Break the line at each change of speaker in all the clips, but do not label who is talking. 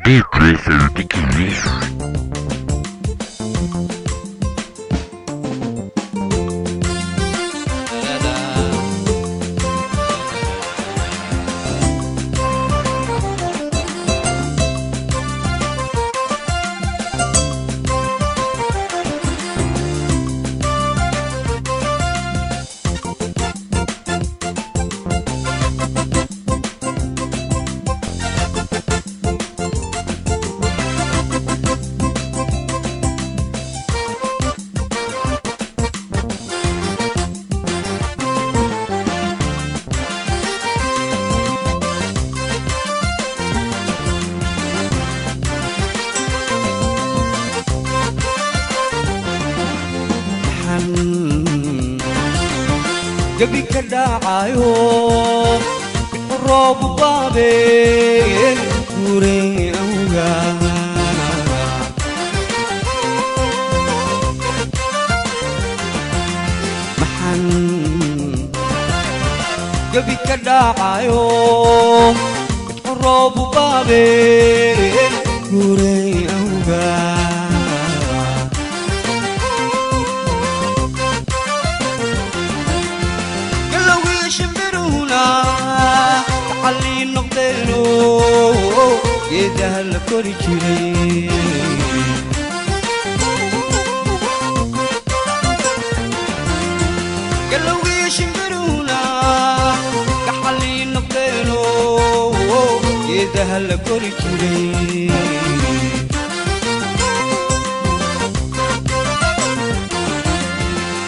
DJ Felipe Lixo.
Gabi ka dhacayo, roob baabeen guray awga. Maxan gabi ka dhacayo, roob baabeen guray awga. Galowgii shimbiruna tacallii noqdeeno, geedaha la kori jiray. Galowgii shimbiruna gaxallii noqdeeno, geedaha la kori jiray.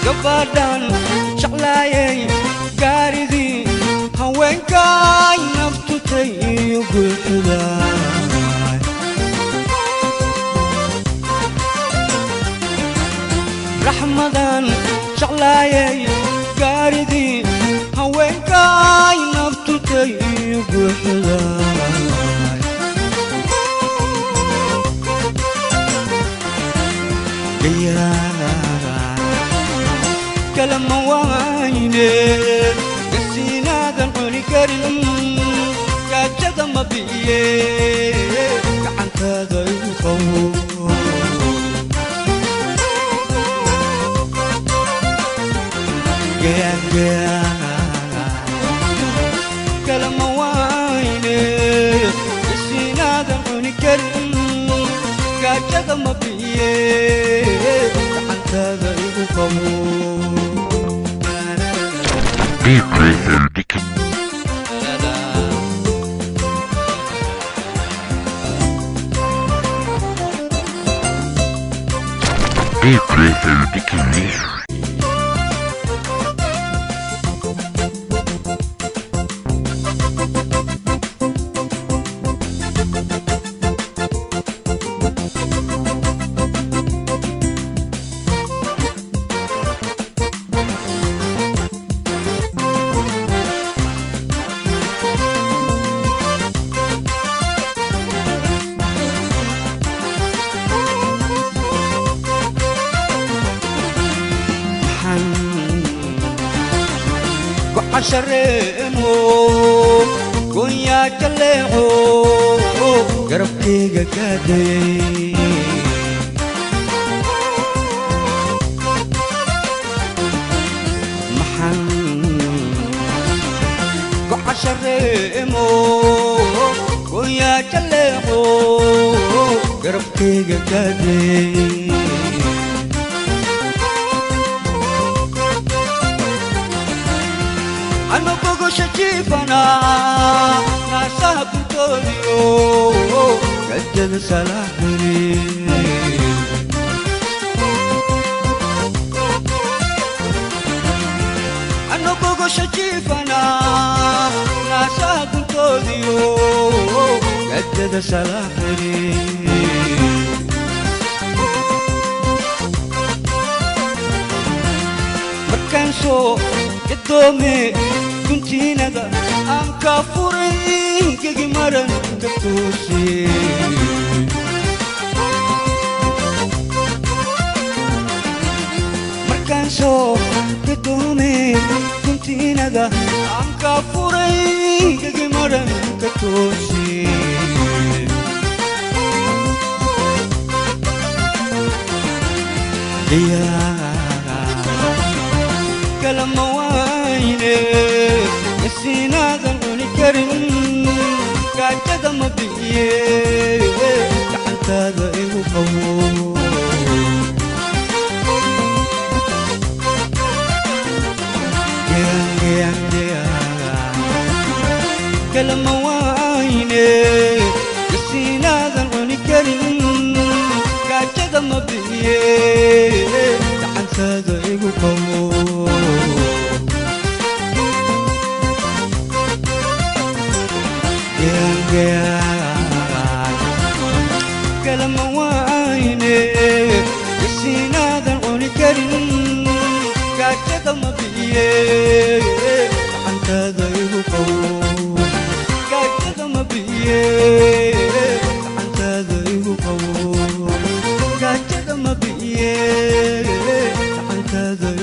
Gabadhan jeclaayay, gaaridii haweenkay, naftutay iyo guuxda. Raxmadan jeclaayay, gaaridii haweenkay, naftutay iyo guuxda. Kalama wayne gasiinaadan cuni karin, gaajada ma bi'iye, gacantaada igu qabo. Kalama wayne gasiinaadan cuni karin, gaajada ma bi'iye, gacantaada igu qabo.
DJ Felipe. DJ Felipe Lixo.
Goxashareemo goonyaa jaleeco, garabkayga kaadayay. Maxan goxashareemo goonyaa jaleeco, garabkayga kaadayay. Ano bogosha jiifana, naasaha buntoodiyo, gajada salaaxuni. Ano bogosha jiifana, naasaha buntoodiyo, gajada salaaxuni. Markaan soo gadoome, guntiinada aan ka furay, gegi maran ka toosiye. Markaan soo gadoome, guntiinada aan ka furay, gegi maran ka toosiye. Kalama wayne, sinaadan cuni karin, gaajada ma bi'iye, gacantaada igu qabo. Kalama wayne, sinaadan cuni karin, gaajada ma bi'iye, gacantaada igu qabo. Kalama wayne, sinaadan cuni karin, gaajada ma bi'iye, gacantaada igu qabo. Gaajada ma bi'iye, gacantaada igu qabo. Gaajada ma bi'iye, gacantaada.